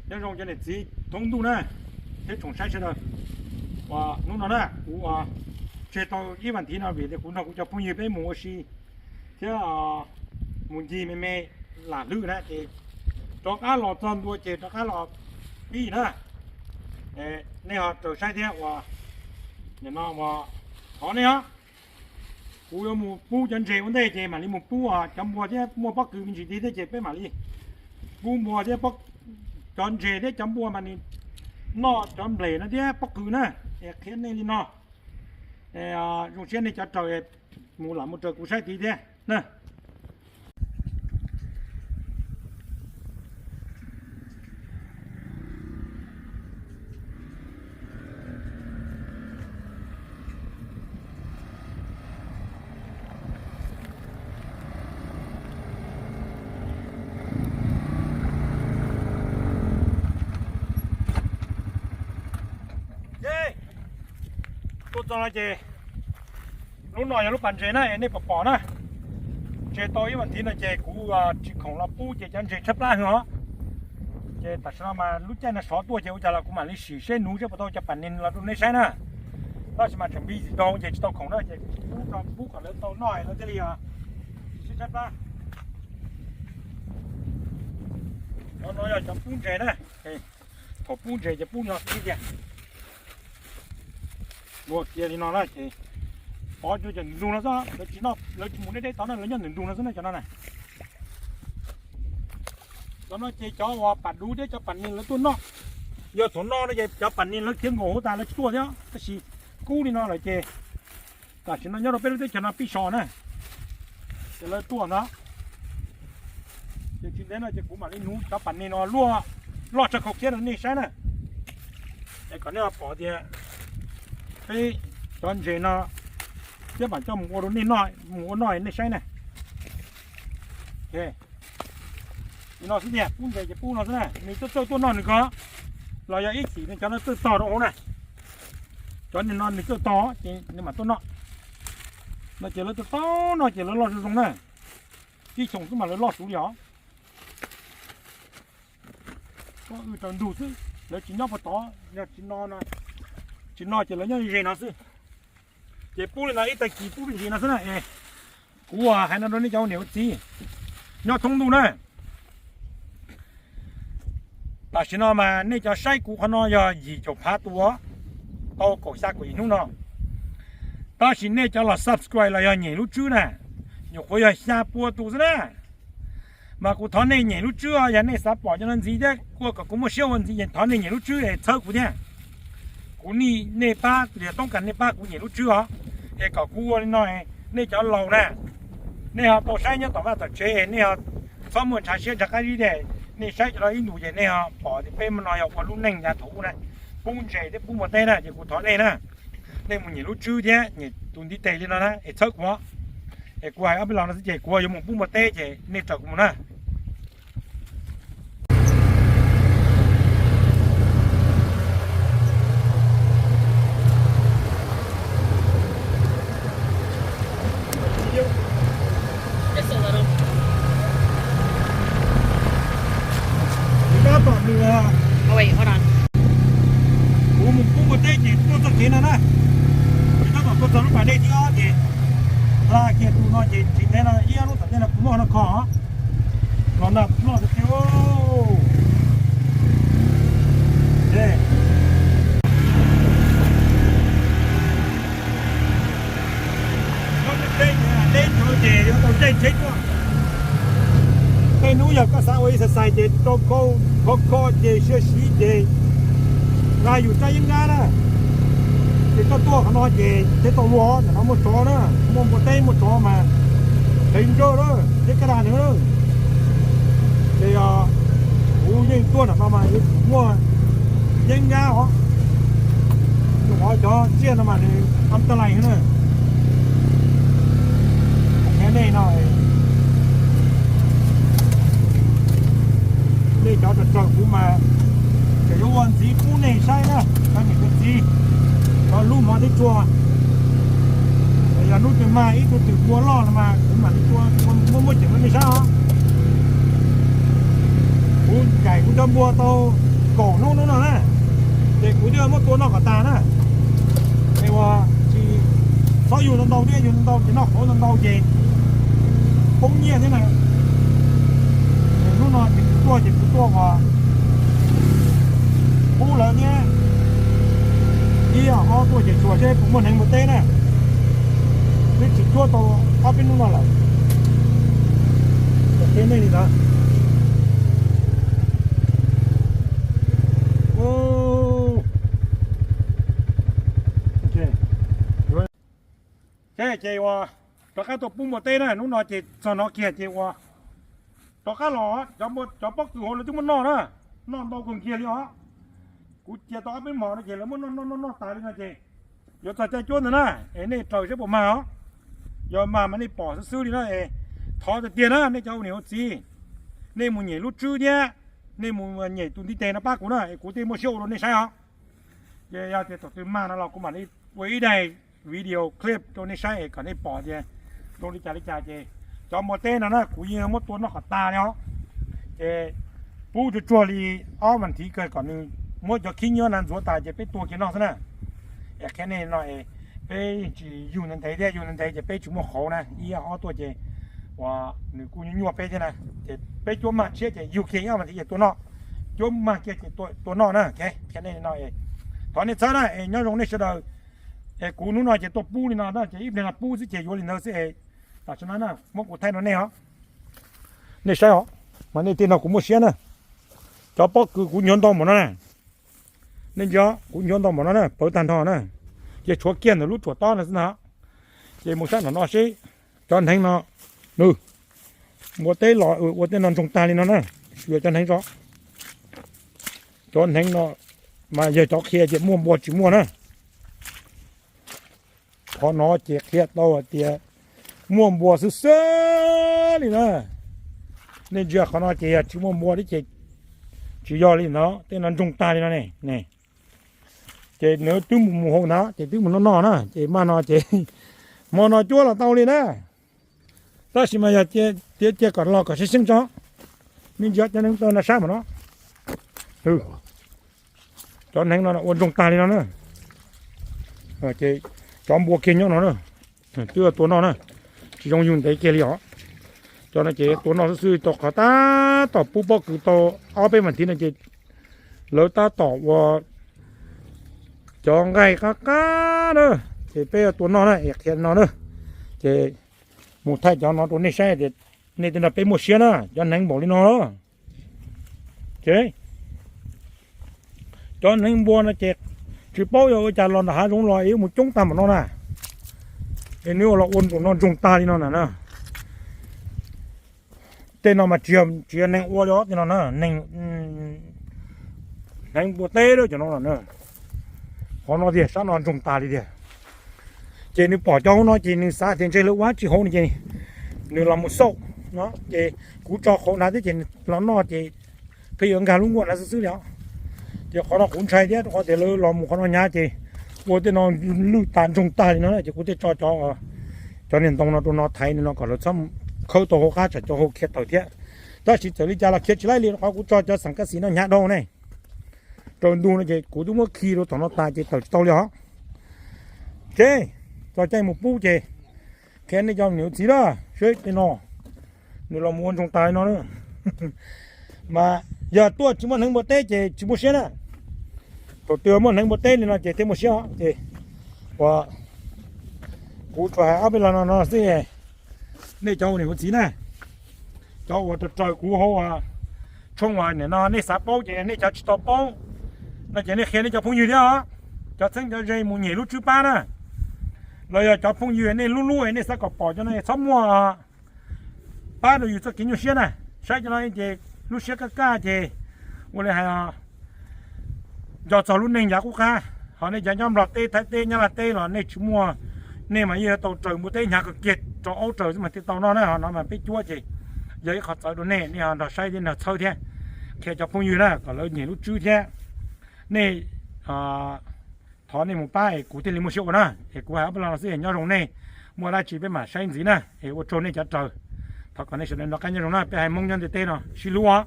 Nyob zoo cov niam txiv thoob ntuj na, thiab tsoom saib sawv daws. Uas hnub no na kuv tseg tau ib vas thiv no vim tias kuv nrog kuv cov phooj ywg peb mus ua si thiab mus ncig me me lam hlwb na ces rov qab los txog ntua ces rov qab los pib na. Nej ho raws saib thiab uas nim no uas thov nej os, kuv yuav mus pub cov ntses ua ntej ces mam li mus pub cov npua thiab muaj pob kws me ntsis tid thiab ces peb mam li pub npua thiab cov ntses thiab cov npua mas nws noj cov nplej no thiab pob kws na. Es qhia nej li no, zoo siab nej cov raws mus lam mus raws kuv saib tid thiab na. Tuaj txog no ces lub no yog lub pas ntses na, nej pom pom na. Tseg tau ib vas thiv no ces kuv tsis khoom los pub ces cov ntses tshaib plab heev os. Ces tam sim no mas lub caij no sov tuaj ces ua cas los kuv mam li sim seb nuv seb puas tau cov pas nis los rau nej saib na. Tab sis mas tseem busy tau ces tsis tau khoom na ces kuv pub kom lawv tau noj lawv thiaj li sib tshaib plab. Cov no yog cov pub ntses na. Thaum pub ntses ces pub li no xwb tiag. Ua kiag li no na ces pov cuag cov ntug no xwb, lawv tsis mus deb deb tod na, lawv nyob ntawm ntug no xwb na cov no na. Cov no ces cov uas pas duv thiab cov pas nis lawv tuaj noj. Yog thaum no no ces cov pas nis lawv khiav nkaum hauv tas lawv tsis tuaj thiab, tab sis kub li no lawm ces tam sim no nyob rau peb lub teb chaws no pib so na, ces lawv tuaj ntag. Ces tsis ntev no ces kuv mam li nuv cov pas nis no luaj loj tshaj khau khiab rau nej saib na. Es kom nej pom tias peb cov ntses no thiab mam coj mus ua rau nej noj, mus ua noj nej saib na. Li no xwb tiag, pub ntses ces pub no xwb na, nws txawj txawj tuaj noj nws ko, los yog ib chim nws cov no txawj tog rau hauv na. Cov no nws txawj tog ces nws mam tuaj noj. No ces lawv txawj tog no ces lawv loj zoo zoo na. Ib xyoos xwb mas lawv loj suv li os. Pob kws raws ntug xwb, lawv tsis nyob puag tod, yog tsis no, tsis no ces lawv nyob ze no xwb. Ces pub li no ib tag kis pub me ntsis no xwb na. Kuv hais no rau nej cov ua niam ua txiv nyob thoob ntuj na. Tam sim no mas nej cov saib kuv qhov no yog yim caum phav tus, tau kaum xya kaum yim hnub no. Tab sis nej cov los subscribe los yog nyem lub tswb na, nyuam qhuav yog xya pua tus xwb na. Mas kuv thov nej nyem lub tswb os, yog nej xav pom cov no ntxiv thiab kuj kom kuv muaj siab ua ntxiv ces thov nej nyem lub tswb es txhawb kuv thiab. Kuv niaj nej pab, yog toob kas nej pab kuv nyem lub tswb os, es kom kuv ua li no, nej cov laus na, nej ho tau saib nyob tom vaj tom tsev, nej ho txhob muaj ntshav siab ntshav qab zib tias nej saib cov no ib ntus ces nej ho pom tias peb no yog ua lub neej yav thaum ub na, pub ntses thiab pub npua teb na, ces kuv thov nej na, nej mus nyem lub tswb thiab nyem tus ntiv tes li no na es txhawb kuv. Es kuv hais ob peb los no xwb ces kuv yuav mus pub npua teb ces nej raws kuv mus na. Tab tom nws, kuv mus pub npua teb ces tuaj txoj kev no na, ces tab tom tuaj txog lub pas dej thib ob ces hla kiag tus no ces tsis ntev no ib ob hnub tom ntej no kuv muaj qhov no kho. Los nag loj tiag tiag. Deb, deb ces yuav tau caij tsheb tuaj. Tej hnub yog koj xav ua exercise ces rau khau khov kho ces sia siv ces nqa yus rab yeeb nkab na. Ces koj tuaj qhov no ces thiaj tau luag, ntawm no muaj tsov na, muaj npua teb muaj tsov mas nqhis ntsawj na, thiab kaj dag nws na. Ces kuv yeej tuaj ntawm no mas yuav tsum muaj yeeb nkab os. Rau qhov cov tsiaj no mas nws antalais na. Nej no, nej cov raws raws kuv mas tseem yuav ua ntxiv pub nej saib na, cov niam cov txiv, cov hlub hmov thiab tshua. Yog hnub twg mag ib tug twm npua loj no mas kuv mam li tua muaj muaj ceem rau nej saib os. Kuv ncaim kuv cov npua tau kaum hnub hnub no na, ces kuv twb muab tua noj kom tag na. Es ua tsis txhob yug ntau ntau thiab, yug ntau ces noj qhauv ntau ntau ces poob nyiaj thiab na. Es hnub no ces kuv tuaj ces kuv tuaj ua pub lawv thiab, ib ob tuaj ces xyuas seb puas muaj hneev npua teb na. Twb tsis cuab tau ob peb hnub no lawm. Qhia nej li ntawd. Ces ua rov qab tuaj pub npua teb na, hnub no ces txog no kiag ces ua rov qab los, cov pob kws hauv lawv twb muab noj na, noj ntau kawg kiag li os. Kuv cia tau ob peb hmos no ces lawv muab noj noj noj noj tas li no ces yuav txog caij cuab ntawd na, es nej raws seb puas mag os. Yog mag mas nej pom xwb xwb li na es thov tiag tiag na nej cov ua niam ua txiv, nej mus nyem lub tswb thiab nej mus nyem tus ntiv tes no pab kuv na es kuv thiaj muaj siab ua rau nej saib os. Ces yog tias thaum twg mag no los kuv mam li ua ib daim video clip rau nej saib es kom nej pom tias zoo li cas li cas ces cov npua teb no na kuv yeej muab tua noj kom tag li os. Ces pub tsuag tsuag li ob vas thiv kawg kom nws muab cov khib nyiab na ntxuav tas ces peb tua kiag noj xwb na. Es qhia nej no es peb tsis yug ntev ntev thiab, yug ntev ntev ces peb tsis muaj qhauv na, ib ob tuaj ces uas nws kuj nyuaj nyuaj peb thiab na. Ces peb cuab mag tshiab ces yug kiag ib ob vas thiv ces tua noj, cuab mag kiag ces tua noj na. Qhia nej no es thov nej txhawb na es nyob zoo nej sawv daws. Es kuv hnub no ces tuaj pub li no na ces ib pliag no pub xwb ces yuav li ntawd xwb es tam sim no na muab kuv thaij rau nej os. Nej saib os, mas nej thiaj no kuv muaj siab na. Cov pob kws kuv nyuav ntau npaum no na, nej ntsia kuv nyuav ntau npaum no na, pawv tag nrho na, ces tshuav kiag ntawm lub tsuam tob no xwb na. Ces mus saib nram no seb cov hneev no, nws npua teb los ua tej no ntsoog tag li no na. Yog cov hneev tso, cov hneev no mas yog cov qhia ces muaj npua tsis muaj na. Qhov no ces qhia tau hais tias muaj npua xwb xwb li na. Nej ntsia qhov no ces yog tsis muaj npua thiab ces tsis yog li ntawd, tej no ntsoog tag li no ne. Ces nws twb mus mus hauv ntawd ces twb mus noj noj na, ces mag no ces hmo no cuab los tau li na. Tab sis mas yog tias cia kom los kom sib xyeej tso, me ntsis cov hneev tau na sab mas no, cov hneev no ua ntsoog tag li no na. Ces cov npua kiag nyob no na, twb tua noj na, tsis zoo yug ntev kiag li os. Cov no ces tua noj xwb xwb, tau qhov tab tom pub pob kws tau ob peb vas thiv no ces lawv tab tom ua cov nqaij qab qab na, ces peb tua noj na es qhia no na. Ces mus thaij cov no rau nej saib tias nej tej no peb muaj siab na, cov hneev npaum li no. Ces cov hneev npua no ces tsis paub yog ua cas los nram hav zoov los es yuav mus coob tag npaum no na. Es nws ua los ua npaum no ntsoog tag li no na. Tej no mas tsis yog neeg ua li os, tej no na, neeg, hneev npua teb lawm cov no. Qhov no tiag, sab no ntsoog tas li tiag. Ces nws pom cov hauv no ces nws xav tias ntshe lawv ua dab tsi hauv no ces nws los mus xauj no ces kuv tso qhauv hnav thiab ces nws los noj ces pheej yuav nkag lub nkuaj hnav xwb xwb li os. Ces qhov no kuv ntshai thiab rau qhov tias lawv los mus qhov no hnyav ces ua tej no lwj tas ntsoog tag li no na ces kuv thiaj tso cov, cov niag ntoo no rau no thaiv no kom lawv txhob khawb tau hauv qab tsam cov hauv khiav tawm thiab. Tab sis txawm li cas los khiav tsis laib li rau qhov kuv tso cov xeem kab xis no hnyav dhau ne. Raws ntug no ces kuv twb muab khi rau tom no tas ces tawm tsis tau li os. Ces txog caij mus pub ces qhia nej cov niam txiv lawm seb tej no nws los mus ua ntsoog tas li no na. Mas yog tuaj tsis muaj hneev npua teb ces tsis muaj siab na. Thaum twg muaj hneev npua teb li no ces thiaj muaj siab os. Ces ua kuv tsuas hais ob peb lo no no xwb. Nej cov ua niam ua txiv na, cov uas raws raws kuv hauv tshooj uas nim no nej xav paub ces nej cov tsis tau paub no ces nej qhia nej cov phooj ywg thiab os. Cov txheeb cov ze mus nyem lub tswb pab na, los yog cov phooj ywg nej lub lub nej xav kom pom cov no txhob muaj, pab rau yus txoj kev nyuaj siab na. Saib cov no ces lub siab kaj kaj ces ua li hais nco txog lub neej yav qub qab. Ho nej cov nyob Nplog teb, Thaib teb, Nyab Laj teb los nej tsis muaj, nej mas yeej tau raws npua teb hnyav kawg kiag rau aub raws xwb mas thiaj tau noj na. Ho no mas peb cuab ces yog ib qho txawv rau nej, nej ho nrog saib thiab nrog txhawb thiab. Qhia cov phooj ywg na kom lawv nyem lub tswb thiab. Nej thov nej mus pab es kuv thiaj li muaj siab ua na. Es kuv hais ob peb lo no xwb, nyob zoo nej, muaj dab tsi peb mam saib ntxiv na. Es ua tsaug nej cov raws, thov kom nej sawv daws noj qab nyob zoo na. Peb haiv Hmoob nyob ntiaj teb no sib hlub os.